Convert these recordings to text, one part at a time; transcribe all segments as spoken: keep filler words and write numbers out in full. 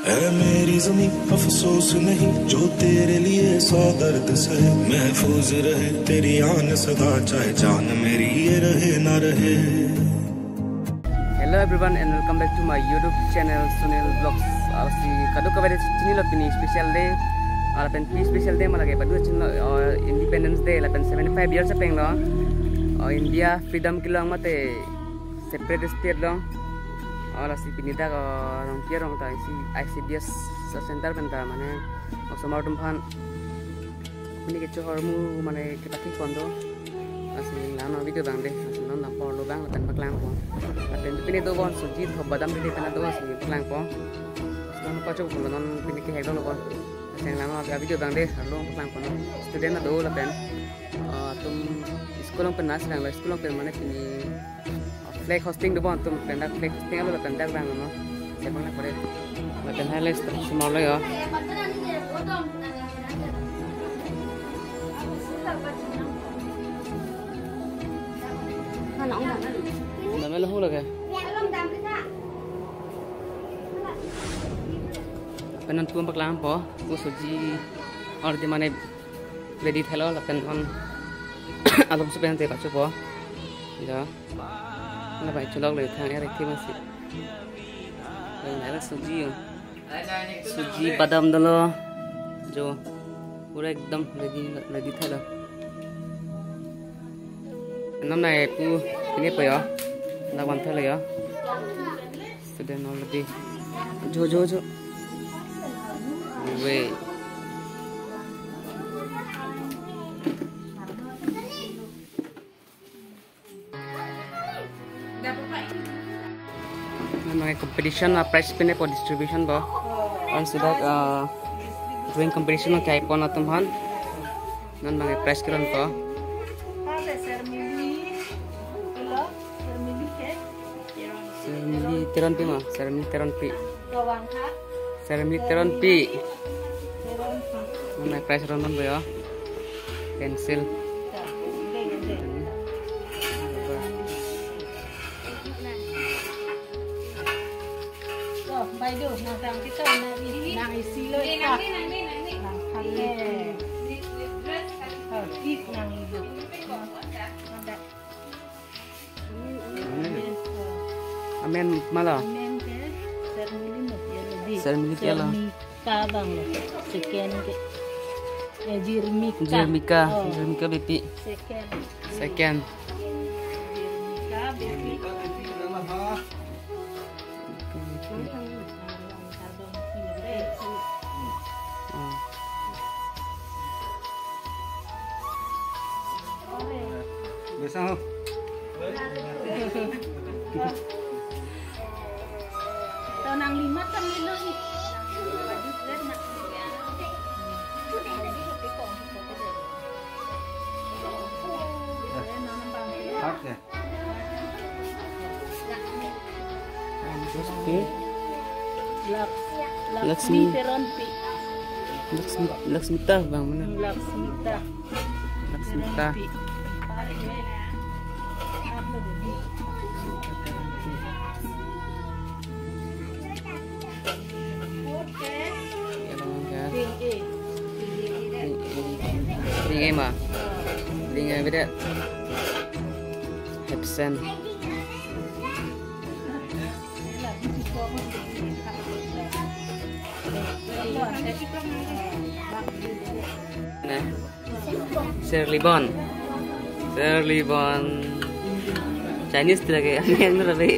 ऐ मेरी ज़मीं, अफसोस नहीं जो तेरे लिए सौ दर्द सहे, महफूज रहे तेरी आन सदा, चाहे जान मेरी ये रहे ना रहे। Hello everyone and welcome back to my YouTube channel, Sunil Vlogs. Arsi kadokave chinilo, pini special day. Lapen pini special day ma lake padu chinilo, uh, Independence Day lapen seventy-five years apeng lo. Uh, India freedom kelong mate separate state lo. Arsi pini dak, uh, Rongpi arong ta isi I C D S center pen ta mane osomar atum aphan pini kecho ahormu mane kepaki pon do. Lasi nang video abang dei, lasi non lampor lo abang lapen paklangpo. Lapen pini do bon suji ho badam dei pen do, lasi paklangpo. Non pacho pulo, non pini kehek dolo bon. Lasi nang video abang dei, arlo paklangpo non. Student do lapen, ah, atum school along pen nasi lang lo, school along pen mane pini flag hoisting do bon, atum pen dak flag hoisting alo lapen dak abang no. Saya bang na pore. Lapen highlights terus semua lo ya. Dame lo hula ke. Pen non tum paklangpo, pu suji already mane ready thelo lapen non alom supen te pachopo. Ya. Lapen cholok le thang er thim si. Lapen suji yo. Suji badam dolo. Jo. Pura ekdam ready, ready thelo. Non nai pu pini po yo. Na wan thelo yo. Student already. Jo, jo, jo. Wait. Nang competition, ah, prize pine po distribution po. An sudah, ah, drawing competition lo kai pon atum aphan. Non nang prize kelon po. Sermili Teronpi ma, Sermili Teronpi. Sermili Teronpi. Nang prize ron ron po yo. Pencil. Oh, Baidu, nang tang kita nang i-, nang isi lo. Nang kali. Oh, ik nang idu. Amen, mala. Amen ke, Sermili mo ya lo di. Sermili ke lo. Sermika abang lo. Second ke. Eh, Jirmika. Jirmika, oh. Jirmika Bepi. Second. Second. Jirmika Bepi. Bisa ho. Tonang lima kan nilo i. Hak ya. Oke. Lak-, Laksmi. Laksmi Teronpi. Laksmi, Laksmita abang mana? Laksmita. Laksmita. Teronpi. Oke. Ya, abang, ya. Ding E. Ding E. Ding E ma. Ding E beda. Absent. Nah. Serlibon. Serlibon. Chinese lagi. Yang lebih.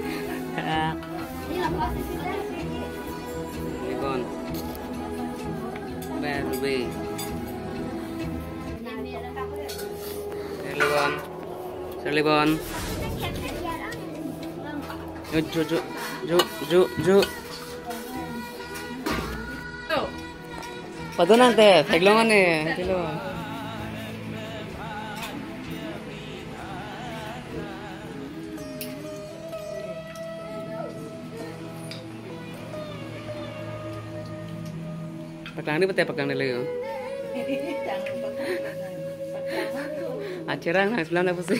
Serlibon. Berbe. Serlibon. Serlibon. Jo, jo, jo, jo, jo, jo. Padu nang te, theklong ane, theklong. Paklang di pate paklang di leo. Acerang nang sebelah na pusi.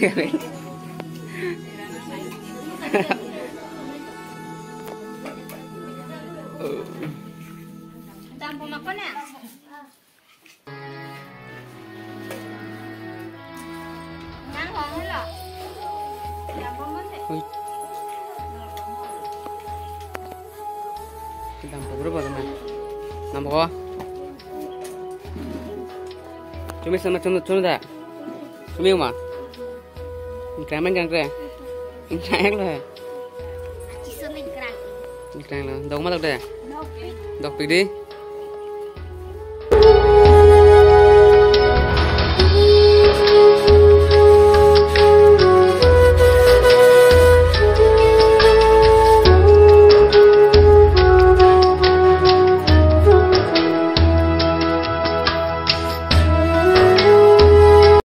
Oh. Dampo ma kone? Nang hong helo. Dampo ma kone? Oi. Dampo bro ba na. Dampo ko? Chumi sama chumi chumi da. Chumi ma. Ingkrang ma ingkrang kre? Ingkrang lo. Achiso ingkrang. Ingkrang lo. Dok ma dok de? Dok. Dok pik di?